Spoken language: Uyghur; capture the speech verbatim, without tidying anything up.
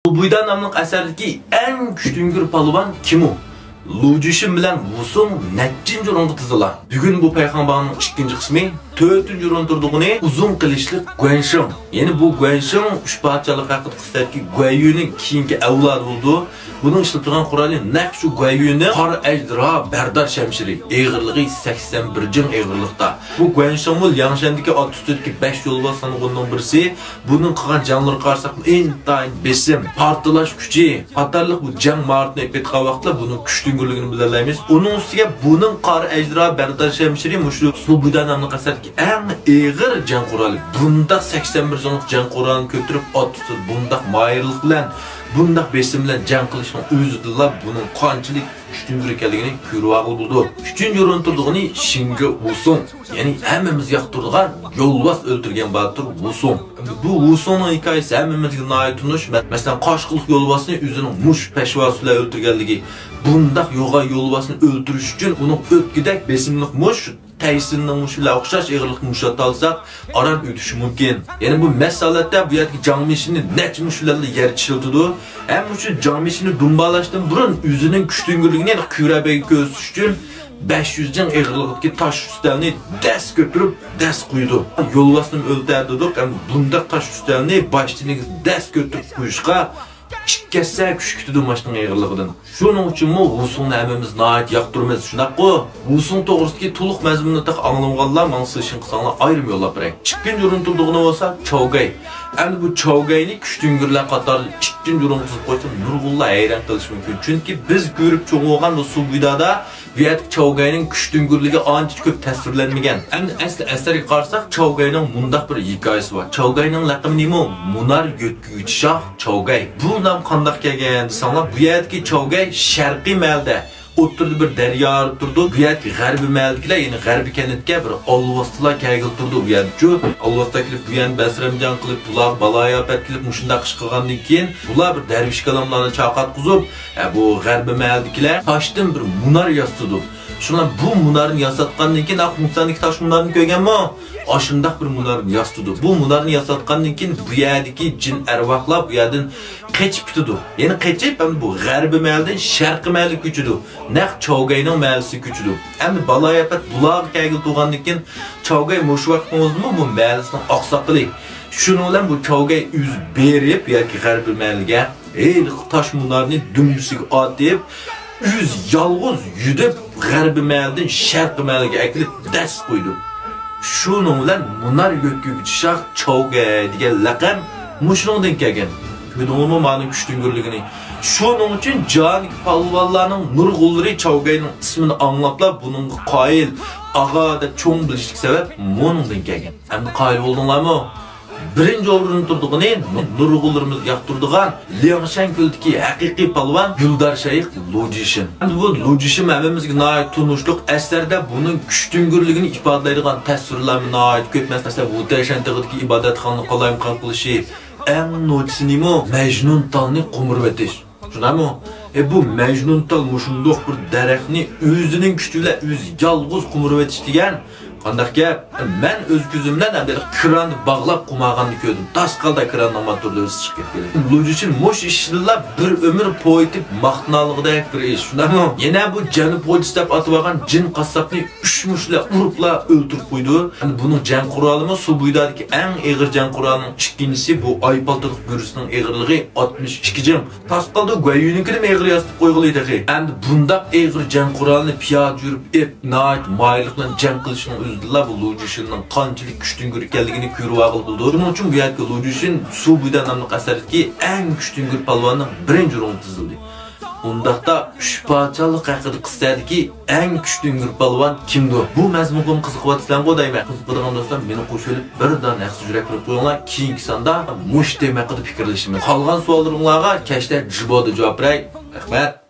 سۇ بۇيدا ناملىق ئەسەردىكى ئەڭ كۈچتۈڭگۈر پالۋان كىم ئۇ؟ لۇ جۈشۈن بىلەن ۋۇسۇڭ نەچچىنچى ئورۇنغا تىزىلا؟ بۈگۈن بۇ پەيخاڭباڭنىڭ ئىككىنچى قىسمى، تۆتىنچى ئورۇن تۇرىدىغىنى ئۇزۇن قىلىچلىق گۇەنشىڭ. يەنى بۇ گۇەنشىڭ ئۈچ پادىشاھلىق ھەققىدە قىسسەدىكى گۇەييۈنىڭ كېيىنكى ئەۋلادى بولىدۇ. بۇنىڭ ئىشلىتىدىغان قورالى نەق شۇ گۇەييۈنىڭ قارا ئەجدىھا بەردار شەمشىرى، ئېغىرلىقى سەكسەن بىر جىڭ ئېغىرلىقتا. بۇ گۇەنشىڭمۇ لياڭشەندىكى ئات ئۈستىدىكى بەش يولۋاس سانىغۇننىڭ بىرسى. بۇنىڭ قىلغان جەڭلىرىگە قارىساق، ئىنتايىن بېسىم، پارتلاش كۈچى قاتارلىق بۇ جەڭ ماھارىتىنى ئېلىپ ئېيتقان ۋاقىتتا بۇنىڭ كۈچتۈڭگۈرلۈكىنى بىلەلەيمىز. ئۇنىڭ ئۈستىگە بۇنىڭ قارا ئەجدىھا بەردار شەمشىرى مۇشۇ سۇ بۇيدا ناملىق ئەسەردىكى ئەڭ ئېغىر جەڭ قورالى. بۇنداق سەكسەن بىر جىڭلىق جەڭ قورالىنى كۆتۈرۈپ، ئات ئۈستىدە بۇنداق ماھىرلىق بىلەن، بۇنداق بېسىم بىلەن جەڭ قىلىشنىڭ ئۆزىدىلا بۇنىڭ قانچىلىك كۈچتۈڭگۈر ئىكەنلىكىنى كۆرۈۋالغىلى بولىدۇ. ئۈچىنچى ئورۇندا تۇرىدىغىنى شىڭگې ۋۇسۇڭ. يەنى ھەممىمىز ياقتۇرىدىغان يولۋاس ئۆلتۈرگەن باتۇر ۋۇسۇڭ. بۇ ۋۇسۇڭنىڭ ھېكايىسى ھەممىمىزگە ناھايىتى تونۇش. مە-، مەسىلەن، قاشقىلىق يولۋاسنى ئۆزىنىڭ مۇشت پەشۋاسى بىلەن ئۆلتۈرگەنلىكى. بۇنداق يوغان يولۋاسنى ئۆلتۈرۈش ئۈچۈن ئۇنىڭ ئۆپكىدەك بېسىملىق مۇشت، تەيسىننىڭ مۇشتى بىلەن ئوخشاش ئېغىرلىق مۇشت ئاتالساق، ئاران ئۆتۈشى مۇمكىن. يەنە بۇ مەس ھالەتتە بۇ يەردىكى جاڭ مىشىنى نەچچە مۇشت بىلەن يەر چىشلىتىدۇ. ھەم مۇشۇ جاڭ مىشىنى دۇمبالاشتىن بۇرۇن ئۆزىنىڭ كۈچتۈڭگۈرلۈكىنى يەنە كۈرە بەگگە كۆرسىتىش ئۈچۈن بەش يۈز جىڭ ئېغىرلىقىدىكى تاش ئۈستەلنى دەس كۆتۈرۈپ، دەس قويىدۇ. يولۋاسنىمۇ ئۆلتۈرەر دېدۇق، ھەم بۇنداق تاش ئۈستەلنى باشتىن ئەگىز دەس كۆتۈرۈپ قويۇشقا ئىككى ھەسسە كۈچ كېتىدۇ ماشىنىنىڭ ئېغىرلىقىدىن. شۇنىڭ ئۈچۈنمۇ ۋۇسۇڭنى ھەممىمىز ناھايىتى ياقتۇرىمىز، شۇنداققۇ؟ ۋۇسۇڭ توغرىسىدىكى تولۇق مەزمۇننى تېخى ئاڭلىمىغانلار ماڭا سىلىشىڭ قىلساڭلار ئايرىم يوللاپ بېرەي. ئىككىنچى ئورۇندا تۇرىدىغىنى بولسا چاۋگەي. ئەمدى بۇ چاۋگەينى كۈچتۈڭگۈرلەر قاتارىدا ئىككىنچى ئورۇنغا تىزىپ قويسام نۇرغۇنلار ھەيران قېلىشى مۇمكىن. چۈنكى بىز كۆرۈپ چوڭ بولغان بۇ سۇ بۇيدادا بۇ يەردىكى چاۋگەينىڭ كۈچتۈڭگۈرلۈكى ئانچە كۆپ تەسۋىرلەنمىگەن. ئەمدى ئەسلى ئەسەرگە قارىساق، چاۋگەينىڭ مۇنداق بىر ھېكايىسى بار. چاۋگەينىڭ لەقىمى نېمە؟ مۇنار يۆتكىگۈچى شاھ چاۋگەي. بۇ نام قانداق كەلگەن دېسەڭلار، بۇ يەردىكى چاۋگەي شەرقىي مەھەلدە ئوتتۇرىدا بىر دەريا ئايرىپ تۇرىدۇ. بۇ يەردىكى غەربىي مەھەلدىكىلەر، يەنى غەربىي كەنتكە بىر ئالۋاستىلار كەلگىلى تۇرىدۇ بۇ يەردىچۇ. ئالۋاستىلار كېلىپ، بۇ يەرنى بەسرەمجان قىلىپ، بۇلارغا بالايىئاپەت كېلىپ، مۇشۇنداق ئىش قىلغاندىن كېيىن، بۇلار بىر دەرۋىش كالاملارنى چاقىرتقۇزۇپ، ھە، بۇ غەربىي مەھەلدىكىلەر تاشتىن بىر مۇنار ياسىتىدۇ. شۇڭا بۇ مۇنارنى ياساتقاندىن كېيىن، ھە، خۇڭسەندىكى تاش مۇنارنى كۆرگەنمۇ؟ ئاشۇنداق بىر مۇنارنى ياسىتىدۇ. بۇ مۇنارنى ياساتقاندىن كېيىن، بۇ يەردىكى جىن ئەرۋاھلار بۇ يەردىن قېچىپ كېتىدۇ. يەنى قېچىپ، ئەمدى بۇ غەربىي مەھەلدىن شەرقىي مەھەلگە كۆچىدۇ. نەق چاۋگەينىڭ مەھەللىسىگە كۆچىدۇ. ئەمدى بالايىئاپەت بۇلارغا كەلگىلى تۇرغاندىن كېيىن، چاۋگەي مۇشۇ ۋاقىتنىڭ ئۆزىدىمۇ بۇ مەھەللىسىنىڭ ئاقساقىلى. شۇنىڭ بىلەن بۇ چاۋگەي ئۆزى بېرىپ ياكى غەربىي مەھەلگە ھېلىقى تاش مۇنارنى دۈمبىسىگە ئاتىپ، ئۆزى يالغۇز يۈدۈپ، غەربىي مەھەلدىن شەرقىي مەھەلگە ئەكېلىپ دەس قويىدۇ. شۇنىڭ بىلەن مۇنار يۆتكىگۈچى شاھ چاۋگەي دېگەن لەقەم مۇشۇنىڭدىن كەلگەن. كۆردۈڭلارمۇ مانىڭ كۈچتۈڭگۈرلۈكىنى؟ شۇنىڭ ئۈچۈن جاھاندىكى پالۋانلارنىڭ نۇرغۇنلىرى چاۋگەينىڭ ئىسمىنى ئاڭلاپلا بۇنىڭغا قايىل، ئاغا دەپ چوڭ بىلىشلىك سەۋەب مۇنىڭدىن كەلگەن. ئەمدى قايىل بولدۇڭلارمۇ؟ بىرىنچى ئورۇندا تۇرىدىغىنى نۇرغۇنلىرىمىز ياقتۇرىدىغان لياڭشەن كۆلىدىكى ھەقىقىي پالۋان گۈلدار شەيخ لۇ جىشىن. ئەمدى بۇ لۇ جىشىن ھەممىمىزگە ناھايىتى تونۇشلۇق. ئەسەردە بۇنىڭ كۈچتۈڭگۈرلۈكىنى ئىپادىلەيدىغان تەسۋىرلەرمۇ ناھايىتى كۆپ. مەسىلەن، ۋۇتەيشەن تېغىدىكى ئىبادەتخانىنى قالايمىقان قىلىشى، ئەڭ نوچىسى نېمە؟ مەجنۇن تالنى قومۇرۇۋېتىش. شۇنداقمۇ؟ ئە، بۇ مەجنۇن تال مۇشۇنداق بىر دەرەخنى ئۆزىنىڭ كۈچى بىلەن ئۆزى يالغۇز قومۇرۇۋېتىش دېگەن قانداق گەپ؟ مەن ئۆز كۆزۈم بىلەن ئەمدى كىراندا باغلاپ قومارغاننى كۆردۈم. تاس قالدى كىراننىڭ موتوردا ئۆزى چىقىپ كەتكىلى. لۇ جىشىن مۇشۇ ئىشىدىلا بىر ئۆمۈر پويتىپ ماختىنالىغۇدەك بىر ئىش، شۇنداقمۇ؟ يەنە بۇ جەنۇب غوجىسى دەپ ئاتىۋالغان جىن قاسساپنى ئۈچ مۇشت بىلەن ئۇرۇپلا ئۆلتۈرۈپ قويىدۇ. ئەمدى بۇنىڭ جەڭ قورالىمۇ سۇ بويىدىكى ئەڭ ئېغىر جەڭ قورالىنىڭ ئىككىنچىسى، بۇ ئاي پالتىلىق گۈررىسىنىڭ ئېغىرلىقى ئاتمىش ئىككى جىڭ. تاس قالدى، گۇەييۈنىڭكىنىمۇ ئېغىر ياسىتىپ قويغىلى تېخى. ئەمدى بۇنداق ئېغىر جەڭ قورالىنى پىيادە يۈرۈپ ئېپ، ناھايىتى ماھىرلىق بىلەن جەڭ قىلىشنىڭ ئۆزىدىلا بۇ لۇ جىشىننىڭ قانچىلىك كۈچتۈڭگۈر ئىكەنلىكىنى كۆرۈۋالغىلى بولىدۇ. شۇنىڭ ئۈچۈن بۇ يەردىكى لۇ جىشىن سۇ بۇيدا ناملىق ئەسەردىكى ئەڭ كۈچتۈڭگۈر پالۋاننىڭ بىرىنچى ئورۇنغا تىزىلدى. ئۇنداقتا ئۈچ پادىشاھلىق ھەققىدە قىسسەدىكى ئەڭ كۈچتۈڭگۈر پالۋان كىمدۇر؟ بۇ مەزمۇنغىمۇ قىزىقىۋاتىسىلەرغۇ دەيمەن. قىزىقىدىغان دوستلار مېنى قوشۇۋېلىپ بىردان ھەقسىز يۈرەك بېرىپ قويۇڭلار. كېيىنكى ساندا مۇشۇ تېما ھەققىدە پىكىرلىشىمىز. قالغان سوئاللىرىڭلارغا كەچتە جىبودا جاۋاب بېرەي. رەھمەت.